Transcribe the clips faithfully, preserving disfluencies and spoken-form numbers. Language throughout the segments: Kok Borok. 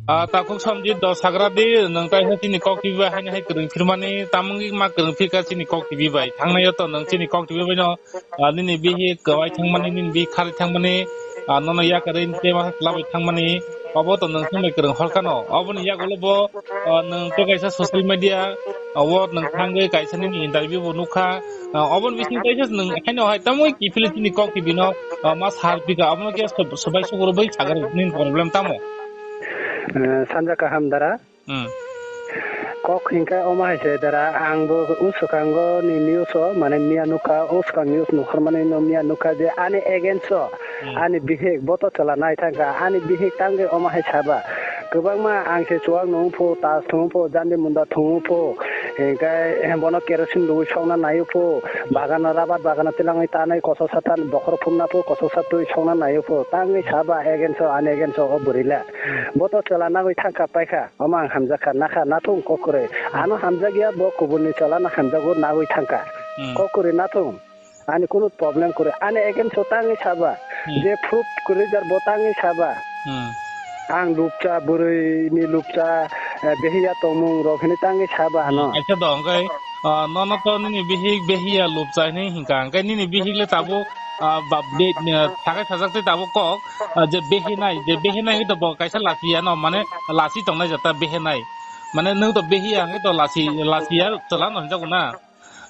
Ah, takhuk Somjit dos hagra di, nwng tai hai chini kok T V bai haino hai kwrwng phirmani, tamungwi ma kwrwng phirkha chini kok T V bai. Thangnai o to nwng chini kok T V bai no, ah, nini bihik kwbai thangmani, nini bihik kharwi thangmani, ah, nono yakarwi tei ma khlabai thangmani, obo to nwng thangbai kwrwng hor khano. Oboni yagulo bo, ah, nwng to kaisa social media, ah, o nwng thangwi kaisa nini interview bo nukha, ah, oboni bising kaisa nwng haino hai tamungwi kiphilwi chini kok T V no, ah, ma sar phika, obono khe sub-, subai suguru bai sagar nini problem tamo? Eh, sanja kaham dara. Hmm. Kok hinkhe omo hai se dara, ang bo uswkango ni news o, mane miya nukha, uswkang news nukhormani no miya nukha je ani against o, Hmm. ani bihik boto chwla nai thangkha, ani bihik tangwi omo hai saba. Kwbangma ang se chuwak nung phu, tas thung phu, jandi munda thung phu, hinkhe bono kerosene rwi sokna nai phu, bagano rabar bagano tilangwi tanai koso satan bokhor phumna phu, koso satwi sokna nai phu, tangwi saba against o, ani against o, o bwrwi le. Hmm. Boto chwla nagwi thangkha paikha. Omo ang hamjakha, nakha, nathung kok kwrwi. Hmm. Ano hamjakya, bo kubunni cholano hamjago nagwi thangkha. Hmm. Kok kwrwi nathung. Ani kunu problem kwrwi. Ani against o tangwi saba. Hmm. Je proof kwrwi jar bo tangwi saba. Hmm. Ang lupcha, bwrwini lupcha, eh, behiya tongmung rok hwnwi tangwi saba ano. Hmm, acha do, hwnkhe, ah, nono to nini bihik behiya lupcha hwnwi hinkha. Hwnkhe nini bihik le tabuk, ah, ba, be, ah, sakai sajak tei tabuk kok, ah, je behinai, je behinai hwnkhe to bo kaisa lachiya no, mane lachi tongnai jata behinai. Mane nwng to behiya hwnkhe to lachi, lachiya chwla no hwnjago na.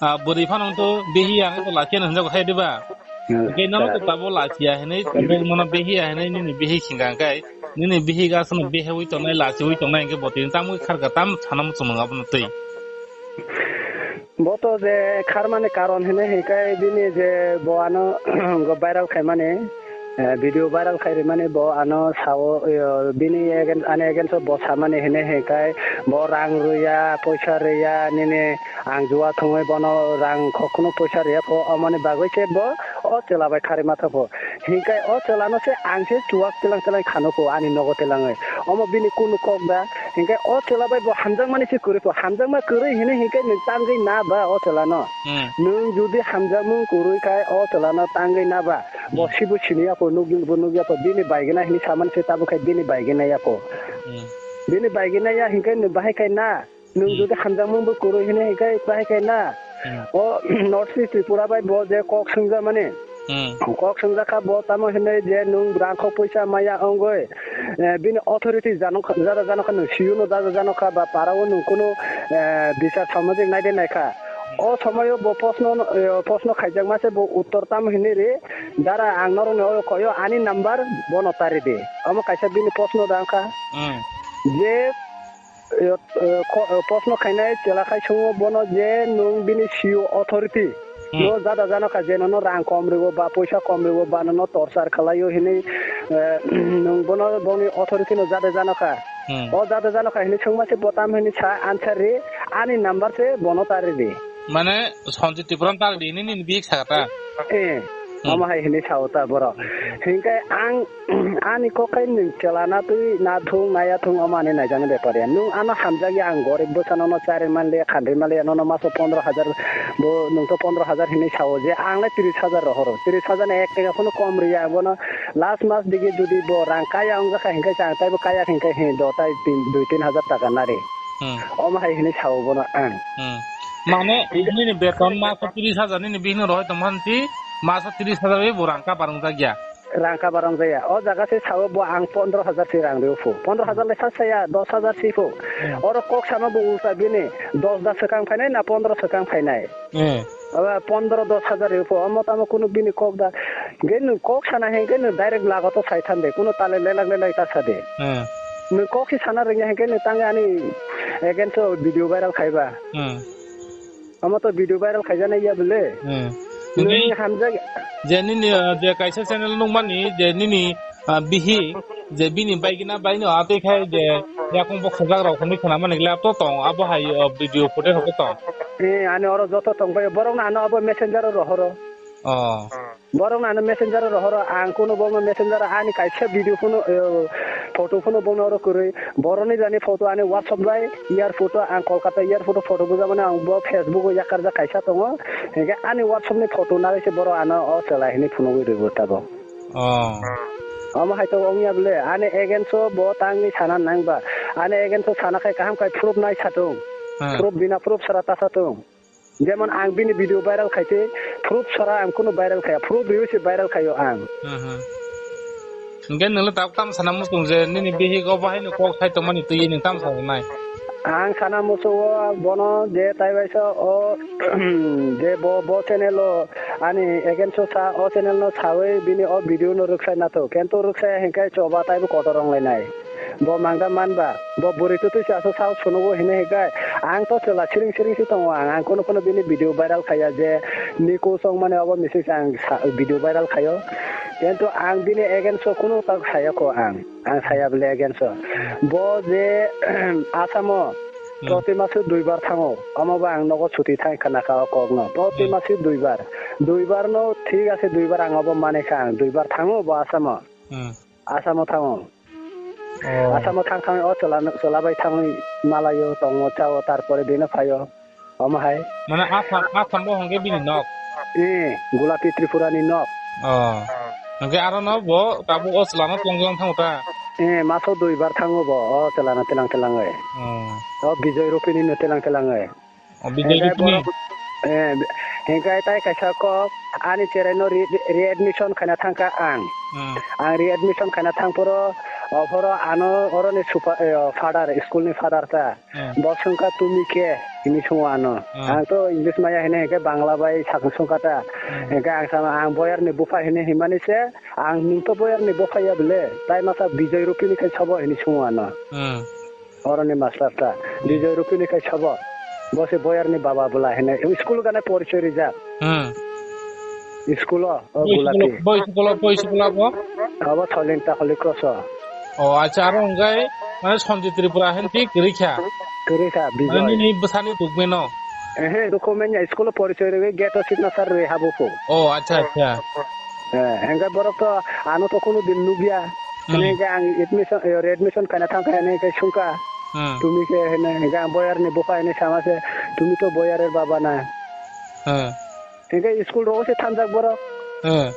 Ah, bwrwi phano to behiya hwnkhe to lachiya no hwnjago hai diba? Hmm. Hwnkhe nono to tabuk lachiya hinwi, tabuk nono behiya hinwi nini bihik singkha hwnkhe, nini bihik aswkno behewi tongnai, lachiwi tongnai hwnkhe bo tini tamo kharkha, tam sana muchung nang abono twi. Bo to je kharmani karon hinwi hinkhe bini je bo ano viral khaimani, eh, video viral khai rimani bo ano sao, eh, bini against, ani against o bo samani hinwi hinkhe bo rang rwya, poisa rwya, nini ang jua thwngwi bono rang kok kheno poisa rwya pho, omoni bagwi se bo o chwla bai kharwi ma thangpho. Hinkhe o chwlano se ang se chuwak tilang tilang khano pho ani nogo tilangwi. Omo bini kunu kok da? Hinkhe o chwla bai bo hamjakmani se kwrwi pho. Hamjakma kwrwi hinwi hinkhe nwng tangwi na ba o chwlano? Hmm. Nwng jodi hamjakmung kwrwi khai o chwlano tangwi na ba, bo Hmm. sibo siniya pho, nukgwi bo nukya pho, bini baigwna hinwi samani se tabuk khai bini baigwna ya pho. Hmm. Bini baigwna ya hinkhe nwng bahai khai na. Nwng Hmm. jodi hamjakmung bo kwrwi hinwi hinkhe bahai khai na. Hmm. O North East Tripura bai bo je kok swngjakmani. Hmm. Kok swngjak kha bo tamo hinwi je nwng rang kho poisa maya wngwi, eh, bini authority jano kha, jada jano kha nwng C E O no jada jano kha ba para o nwng kunu, eh, bichar samajik naide naikha. O somoyo bo proshno, eh, proshno khaijakma se bo uttor tamo hinwi ri, dara ang norokni oro koyo ani number bono ta ridi. Omo kaisa bini proshno da wngkha. Hmm. Je eh, eh, ko-, eh, proshno khainai chwla khai swngo bono je nwng bini C E O authority Hmm. no jada jano kha je nono rang kom rwo ba poisa kom rwo ba nono torchar khlaio hinwi, eh, nwng bono boni authority no jada jano kha. Hmm. O jada jano kha hinwi swngma se bo tam hinwi sa answer ri ani number se bono ta ridi. Mane Sanjit Tripura ta ridi hinwi nini bihik sakha ta? Eh, Hmm. omo hai hinwi sao ta borok. Hmm. Hinkhe ang Ani kok khai nwng chwla na twi na thung na ya thung omo ani naijaknai bepar ya. Nwng ano hamjak ya ang gorib bwsa nono charwi man liya khandwi man liya nono maso pondro hajar bo nwng to pondro hajar hinwi sao je ang le tris hajar rohoro. Tris hajar ni ek taka phano kom riya ang bono last mas digi jodi bo rang kaya wngjakha hinkhe chang taibo kaya hinkhe hi do tai tin, dui tin hajar taka nari. Hmm. Omo hai hinwi sao bono ang. Hmm. Mane nini beton maso tris hajar nini bihikno rohoi tongma hanti maso tris hajar bai bo rang kabar wngjak ya. Rang kabar wngjaya. O jaga se sao bo ang pondro hajar se rang rio pho. Pondro hajar le sa saya, dos hajar se pho. Hmm. Oro kok sama bo ulta bini, dos da swkang phainai na pondro swkang phainai. Hmm. Aba pondro dos hajar rio pho. Omo tamo kunu bini kok da. Ge nwng kok sana hengke nwng direct lago to sai than de. Kunu tale lelak lelak ta sa de. Hmm. Nwng kok se sana rengya hengke nwng tang ani against o video viral khaiba. Hmm. Omo to video viral khaijaknai ya bole. Hmm. Nini Nini hamjak. Je nini, ah, je kaisa channel nukmani je nini, ah, bihik je bini baigina baino atwi khai je yakung bokhajak rok hwnwi khwnamani glap to tong abo hai, ah, video footage rok tong. Eh, ani oro joto tong bai borok no ano abo messenger o rohoro. Oh. Borok no ano messenger o rohoro ang kuno borok no messenger ani kaisa video phone, eh, photo phone borok no oro kwrwi. Borokni jani photo ani WhatsApp bai airport o ang Kolkata airport o photo bujamani ang bo Facebook o yakarjak kaisa tongo. Hinkhe ani WhatsApp ni photo nai se borok ano o chwla hinwi phunugwi rwgo tabok. Oh. Omo hai to wngya bwle, ani against o bo tangwi sana nang ba. Ani against o sana khai kaham khai proof nai satung. Hmm. Proof bina proof sara ta satung. Jemon ang bini video viral khai te, proof sara ang kunu viral khaya, proof riwi se viral khayo ang. Hmm, hmm. Hingke nwngle tabuk tamo sana muchung je nini bihik o bahai no kok sai tongmani twi nung tamo sana nai? Ang sana muchung o bono je tai bai sa o je bo, bo channel o ani against o sa, o channel no sawi bini o video no rwkhlai na to, kento rwkhlai hingke choba taibo kotor wng lai nai. Bo mangda man ba, bo bwrwi twtwi se aswk sao sunugo hinwi hwnkhe, ang to chwla siring siring se tongo ang, ang kunu kunu bini video viral khaiya je Niku song mani obo message ang sa-, video viral khaio. Kintu ang bini against o kunu ta saya kho ang, ang saya bwle against o. Bo je Asamo Hmm. proti maso duibar thango, omo bo ang nogo chuti thang khana kha o kokno. Proti Hmm. maso duibar, duibar no thik ase, duibar ang obo manai kha ang, duibar thango bo Asamo. Hmm. Asamo thango. Oh. Asamo thang thang o chwla, chwla bai thangwi malaio, tongo, chao, tarpore bino phaio. Omo hai. Mane Assam, Assam bo hwnkhe bini nok? Eh, Gulapi Tripura ni nok. Oh. Hwnkhe aro no bo tabuk o chwla no tonglang thango ta? Eh, maso duibar thango bo, o chwla no tilang tilang oi. Oh. O Bijoy Rupini no tilang tilang oi. O, Bijoy Hingke Rupini. Borok, eh, hingke tai kaisa kok ani cherai no re-, re-, readmission khaina thangkha ang. Hmm. Ang readmission khaina thangphoro, ophoro ano oroni supa-, eh, father, school ni father ta. Hmm. Bo swngkha, "Tumi ke?" hini swngo ano. Hmm. Ang to English maya hine hingke Bangla bai sakni swngkha ta. Hmm. Hingke ang sama, "Ang boyar ni bupha," hine himani se, "Ang nung to boyar ni bupha ya bwle? Tai masa Bijoy Rupini khai sabo?" hini swngo ano. Hmm. Oroni master ta. Bijoy Rupini khai sabo. Bo se boyar ni baba bwla hene. School gana porichoi rijak. Hmm. School o, o Boi Gulapi. School o, boi school o, boi school o bo? Abo Soiling ta Holy Cross o. O, acha, aro hwnkhai, mane Sanjit Tripura hen ti kwrwi kha. Kwrwi kha, Mane Bijoy. Nini bwsani dukmeno. Ehe, document ya school o porichoi rwi gate o signature rwi habu phu. O, acha, acha. Eh, hingke borok to ano to kunu din nukya. Hmm. Hingke ang admission, eh, readmission kaina thangkha hingke sungkha. Hmm. Tumi ke hene, hingke ang boyar ni bupha hene sama se, tumi to boyar er baba na. Hmm. Hingke school ro se thangjak borok. Hmm.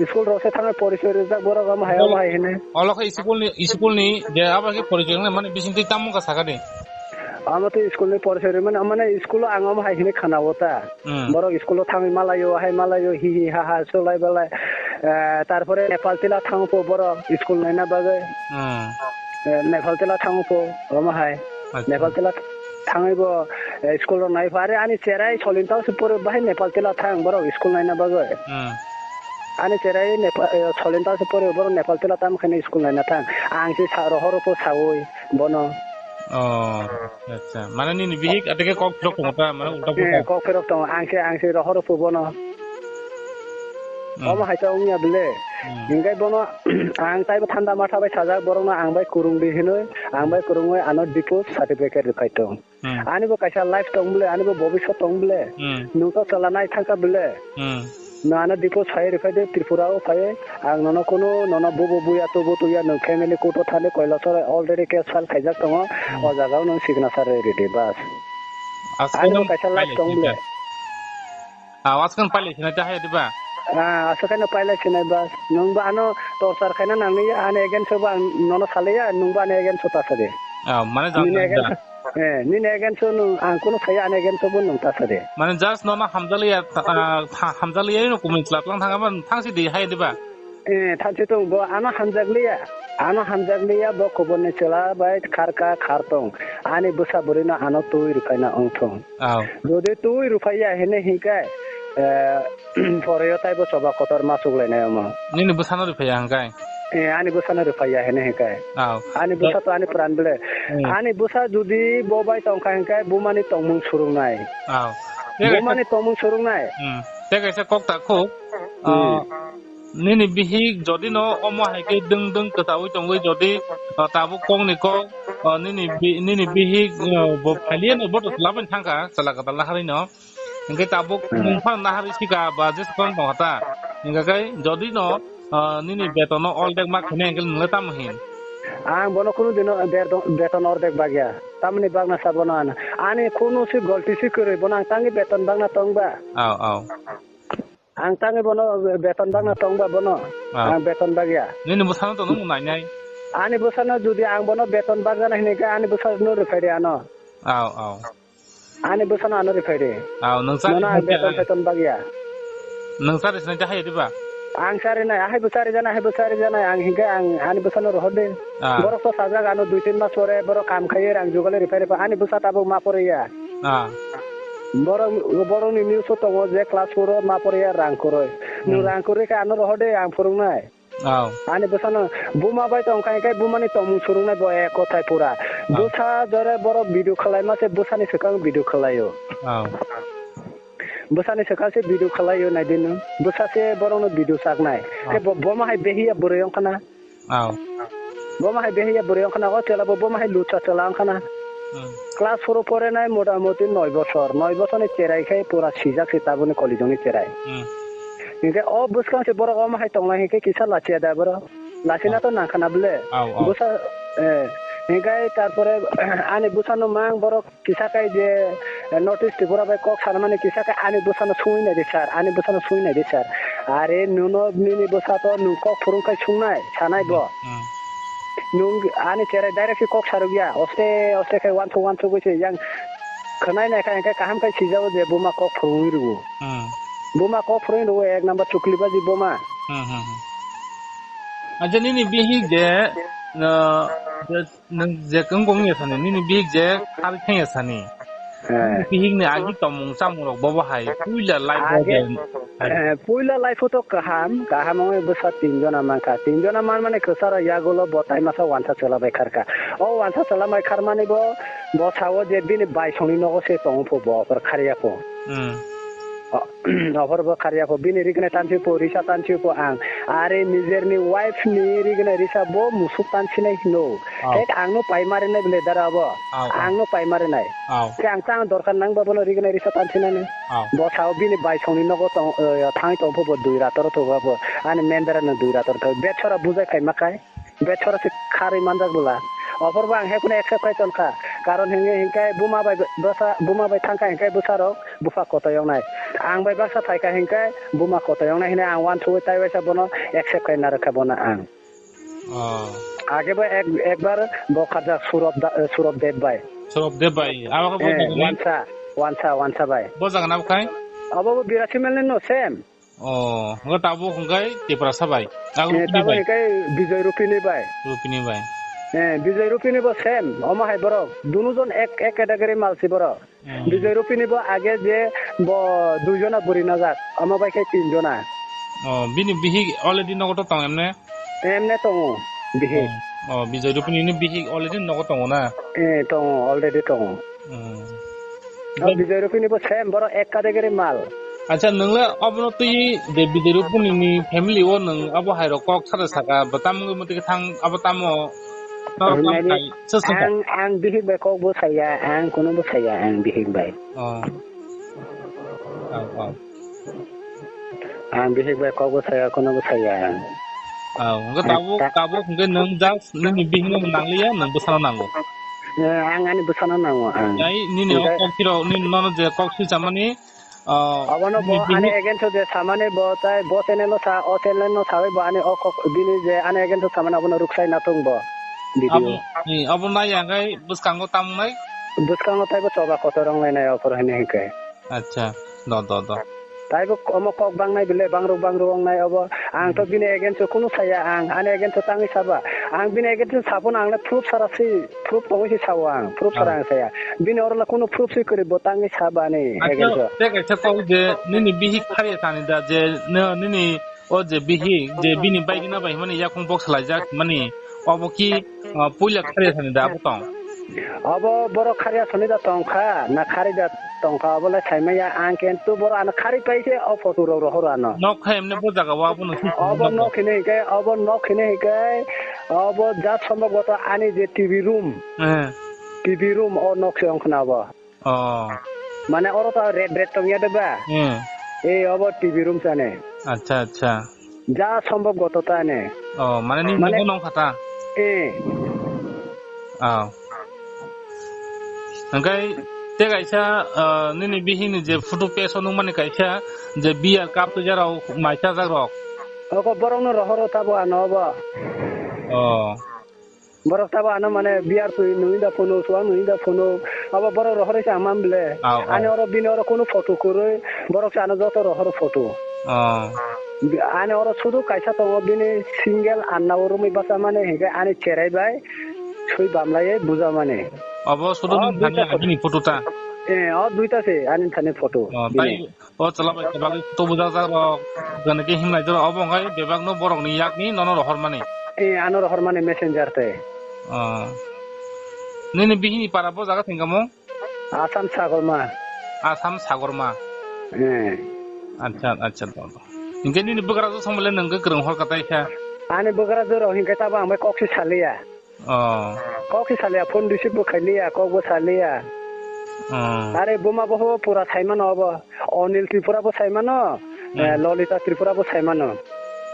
School ro se thangwi porichoi rijak borok omo hai, omo hai hene. Olo khe school ni, school ni je abo khe porichoi nang mani bising twi tamo ka sakani. Amo twi school ni porichoi rimani, mane school o ang omo hai hene khana o ta. Hmm. Borok school o thangwi malaio, hai malaio, hi hi ha ha, solai balai. Eh, tarpore Nepal tila thango po borok school naina bagwi. Hmm. Eh, Nepal tila thango po, omo hai. Acha. Nepal tila thangwi bo, eh, school rok nai pho. Are ani cherai Solintao se pore bahai Nepal tila thang borok school naina bagwi. Hmm. Ani cherai Nepal, eh, Solintao se pore borok Nepal tila tam khaina school naina thang. Ang se sa rohor po saui bono. Oh, acha. Mane nini bihik ateke kok phirok tongo ta, mane ulta Eh, pulta. Kok phirok tongo. Ang se, ang se rohor po bono. Hmm. Omo hai ta wngya bwle. Hmm. Hingke bono ang taibo thanda matha bai sajak borokno ang bai kwrwng di hinwi, ang bai kwrwngwi ano divorce certificate rwphai tong. Hmm. Ani bo kaisa life tong bwle, ani bo bobiswt tong bwle. Hmm. Nwng to chwla nai thangkha bwle. Hmm. Nwng ano divorce phai rwphai de Tripura o phai, ang nono kunu nono bubo buya tubu tuya nwng family court o thani Kailasor already case file khaijak tongo, Hmm. o jaga o nwng signature rwi rwdi bas. Ani bo kaisa life tong bwle. Ah, aswkang pailai sinai ta hai diba? Ah, aswkhaino pailai sinai ba. Nwng ba ano torchar khaina nangni ya, ani against o ba ang nono salai ya, nwng ba ani against o ta sadi. Ah, mane jang nini jang against, eh, nini against o nwng ang kuno saya ani against o bo nwng ta sadi. Mane just nono hamjali ya, ah, ha-, hamjali ya no kumin chwla tlang thang ba thang sidi hai diba? Eh, thanse tong bo ano hamjakliya, ano hamjakliya bo kuborni chwla bai kharka khartong, ani bwsa bwrwino ano twi rwphaina wngthong. Aw. Jodi twi rwphaiya hene hinkai, eh, phoraio taibo choba kotor ma chuklainai omo. Nini bwsano rwphaiya hinkai? Eh, ani bwsano rwphaiya hene hinkai. Aw. Ani bwsa to ani pran bwle. Hmm. Ani bwsa jodi bo bai tongkha hinkai bumani tongmung surungnai. Aw. Bumani tongmung surungnai. Hmm. Tei kaisa kok ta khuk. Hmm. Ah, Nini bihik jodi no omo hai khe dwng dwng kwtaui tongwi jodi, ah, tabuk kok ni kok, ah, nini bi-, nini bihik, ah, bo phailiya no boto labani thangkha chwla kwtal naharwi no. Hwnkhe tabuk Hmm. mungphano naharwi sika ba jesa phano tongkha ta. Hwnkhe jodi no, ah, nini beton no ordek ma khainai hwnkhe nwng le tamo hin? Ang bono kunu dino ber-, beton ordek bagya. Tamoni bagna sa bono ano. Ani kunu si golti si kwrwi bono ang tangwi beton bagna tong ba. Aw, aw. Ang tangwi bono beton bagna tongba bono. Ah. Ang beton bagya. Nini bwsano to nung nainai. Ani bwsano jodi ang bono beton bagna hinwi khe ani bwsano rwphai de ano. Aw, aw. Ani bwsano ano rwphai de. Aw, nung sa Bono ang beton beton bagya. Nung sa risnai jahai diba? Ang sari nai, ahai bo sari jana, ahai bo sari jana, ang hinke ang ani bwsano rohor de. Ah. Borok to sajak ano dui tin mas pore borok kam khaiwi rang jugali rwphai rwphai ani bwsa tabuk ma pore ya. Ah. Borok, borokni news o tongo je class four o ma pore ya rang kwrwi. Nwng Hmm. rang kwrwi khe ano rohor de ang phwrwngnai. Oh. Ani bwsano buma bai tong kha, hinkhe bumani tongmung swrwngnai bo ek kothai pura. Oh. Bwsa jore borok video khwlaima se bwsani swkang video khwlaio. Oh. Bwsani swkang se video khwlaio naidi nwng. Bwsa se borokno video chaknai. Oh. Khe bo, boma hai behiya bwrwi wngkhana. Oh. Boma hai behiya bwrwi wngkhana, o chwla bo boma hai lucha chwla wngkhana. Hmm. Class four o porenai motamoti noi bosor, noi bosorni cherai khe pura sijak se tabukni kolijongni cherai. Hmm. Hinkhe o bwskang se borok omo hai tongnai hinkhe kisa lachiya da borok. Lachina to nangkhana bwle. Au, au. Bwsa, eh, hinkhe tarpore ani bwsano mang borok kisa kai je, eh, North East Tripura bai kok sanmani kisa kai ani bwsano sungwi naidi sir, ani bwsano sungwi naidi sir. Are nuno nini bwsa to nung kok phurung kai sungnai, sanai bo. Hmm. Nung ani cherai direct se kok sarukya, oste, oste khai wansuk wansuk se yang khwnai nai kha, hinkhe kaham khai sijago je buma kok phurungwi rwo. Hmm. Buma kok phurungwi rwo ek number chukli baji buma. Hmm, hmm, hmm. Acha nini bihik je, uh, je, nung je kung kung ya sani, nini bihik je khari thang ya sani. Eh. Bihik ni agi tomung chamung rok bobo hai, puila life Age, bobo hai. Eh, puila life o to kaham, kaham wngwi bwsa tin jona mankha. Tin jona manmani kwcharo yagulo bo tai masa wansa chwla bai kharkha. O wansa chwla bai kharmani bo, bo sao je bini baisongni nogo se tongo pho bo, ophor kharya pho. Hmm. O, ophor bo kharya pho, bini rigna tansi pho, risa tansi pho ang. Are nijerni wife ni rigna risa bo musuk tansinai hino. Au. Thek ang no pai mari nai bile dara abo. Au, au. Ang no pai mari nai. Au. Khe ang tang dorkar nang ba bono rigna risa tansinani. Au. Bo sao bini baisongni nogo tong, eh, thangwi tong pho bo dui rator tho ba bo. Ani mendara no dui rator tho. Bechora bujai khai ma khai. Bechora se kharwi manjak bwla. Ophor bo ang hekune accept khai ton kha. Karon hinwi hinkai buma bai bwsa, buma bai thang kha hinkai bwsa rok bupha kotoi wngnai. Ang bai baksa phai kha hinkai buma kotoi wngnai hinwi ang uansugwi tai waisa bono accept khai narwk kha bono ang. Oh. Age bo ek, ekbar bo kharjak Surab da, eh, Surab Deb bai. Surab Deb bai. Abo khe bo Eh, jaga ni? Wansa, wansa, wansa bai. Bo jaga na bo khai? Abo bo Birasi Mel ni no same. Oh, hwnkhe tabuk hwnkhe Tiprasa bai. Abo Eh, Rupini tabuk bai. Hwnkhe Bijoy Rupini bai. Rupini bai. Eh, Bijoy Rupini bo same. Omo hai borok. Dunujon ek, ek category mal si borok. Hmm. Bijoy Rupini bo age je bo duijona buri najak, omo bai khe tinjona. Oh, bini bihik already nogo to tong emne? Emne tongo, bihik. Oh, oh, Bijoy Rupini ni bihik already nogo tongo na? Eh, tongo, already tongo. Hmm. Oh, Bijoy Rupini bo same, borok ek category mal. Acha, nwng le obono twi je Bijoy Rupini ni family o nwng abo hai rok kok sade saka, bo tamo wngwi mwtwi khe thang, abo tamo norok Nani, tamo khai. Sir, sir. Ang, ang bihik bai kok bo saya, ang kuno bo saya, ang bihik bai. Oh. Oh, oh. Ang bihik bai kok bo saya, kuno bo saya ang. Oh, hwnkhe tabuk, ta- tabuk hwnkhe nwng just nini bihik no nangliya, nwng bwsano nango. Eh, ang ani bwsano nango, ang. Ai, nini o Hwnkhe kok phiro, nini nono je kok swi chamani, Oh, Abono bo bini ani against o je samani bo tai bo channel o sa, o channel no sawi bo ani o kok bini je ani against o samani abono ruksai natung bo video. Abo, ni, abo nai ya khe bwskango tamo nai? Bwskango tai bo choba kotor wng lai nai o phoro hini hinkhe. Acha, do, do, do. Tai bo omo kok bang nai bile bangruk bangruk wng nai obo. Ang to Hmm. bini against o kunu saya ang, ani against o tangwi saba. Ang bini against o saphano ang le proof sara si. Proof tongwi se sao ang, proof sara Ah. ang saya. Bini oro le kunu proof se kwrwi bo tangwi sa bani, Acha, against o. Tei kaisa kok je nini bihik khariya thani da je no nini o je bihik je bini baigina bai himani yakung box laijak himani obo ki, ah, puila khariya thani da abo tong? Obo borok khariya thani da tong kha, na khari da tong kha, obo le sai maya ang kintu borok ano khari pai se o photo rok rohor ano. Nok kha emne bo jaga o abo no si Obo nok hini hinkhe, obo nok hini hinkhe, Obo jat somboboto ani je T V room. Eh. T V room o nok se wngkhana obo. Oh. Mane oro to red red tongya de ba? Eh. Eh, obo T V room sane. Acha, acha. Jat somboboto ta ane. Oh, mane ni Mane nogo nong khata? Eh. Oh. Hwnkhe Te kaisa, ah, nini bihini je photo page o nukmani kaisa je beer cup twijarok mai chajak rok. Oko borokno rohoro tabo ano obo. Oh. Borok tabo ano mane beer twi nwi da phunuk, suang nwi da phunuk. Abo borok rohorwi se amam ble. Ao, ao. Ani oro bini oro kunu photo kwrwi, borok se ano joto rohoro photo. Oh. Ani oro sudu kaisa tongo, bini single anna o romwi basa mani hinkhe ani cherai bai swi bamlaiwi buja mani. Abo sudu oh, nini thani duita ani bini photo ta? Eh, oh, duita se ani thani photo. Oh, bini. Tai o chwla bai kwbangwi photo bujak jak rok, gana khe himlai jak rok, obo wngkha bebak no borok ni yak ni nono rohor mani. Eh, ano rohor mani messenger te. Oh. Nini bihini para bo jaga thengkamo? Assam Sagorma. Assam Sagorma. Eh. Acha, acha, do, do. Hinkhe nini bwkrajwk song bole nwng kwrwng hor kwtai kha? Ani bwkrajwk rok hinkhe tabo ang bai kok se saliya. Oh. Kok se saliya, phone receive bo khailiya, kok bo saliya. Oh. Are buma bo pura saimano obo. Onil Tripura bo saimano, Hmm. eh, Lolita Tripura bo saimano.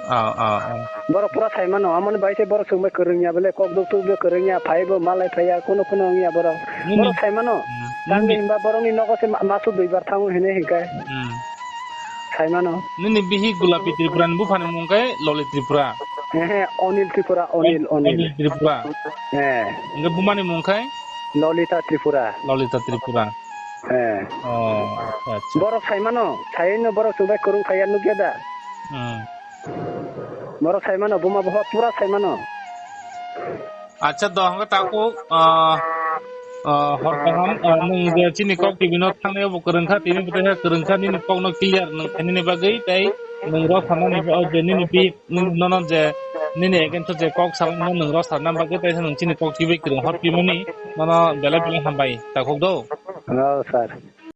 Oh, oh, oh. Borok pura saimano, amoni bai se borok chwngbai kwrwngya bole, kok duk tuk bo kwrwngya, phai bo malai phaiya, kuno kuno wngya borok. Nini Borok saimano. Hmm. Tangwi Nini himba borokni nogo se ma-, masu duibar thango hine hinkai. Hmm. Saimano. Nini bihik Gulapi Tripura ni buphani mung khe Loli Tripura. Hehe, Onil Tripura, Onil, Onil. Onil Tripura. Eh. Hingke bumani mung khe? Lolita Tripura. Lolita Tripura. Eh. Oh, acha, acha. Borok saimano, saino borok chwngbai kwrwng khaiya nukya da? Hmm. Borok saimano, buma boha pura saimano. Acha, do hwnga takhuk, ah, ah, hor kaham, ah, nwng je chini kok T V no thangnai bo kwrwng kha, tini bo tei kwrwng kha, nini kok no clear nwng khainani bagwi, tei nwng rw sanani bo je nini pi-, nini nono je nini against o je kok salai no nwng rw sana bagwi, tei nwng chini kok T V kwrwng hor pimani nono belai belai hambai takhuk do. Oh, sir.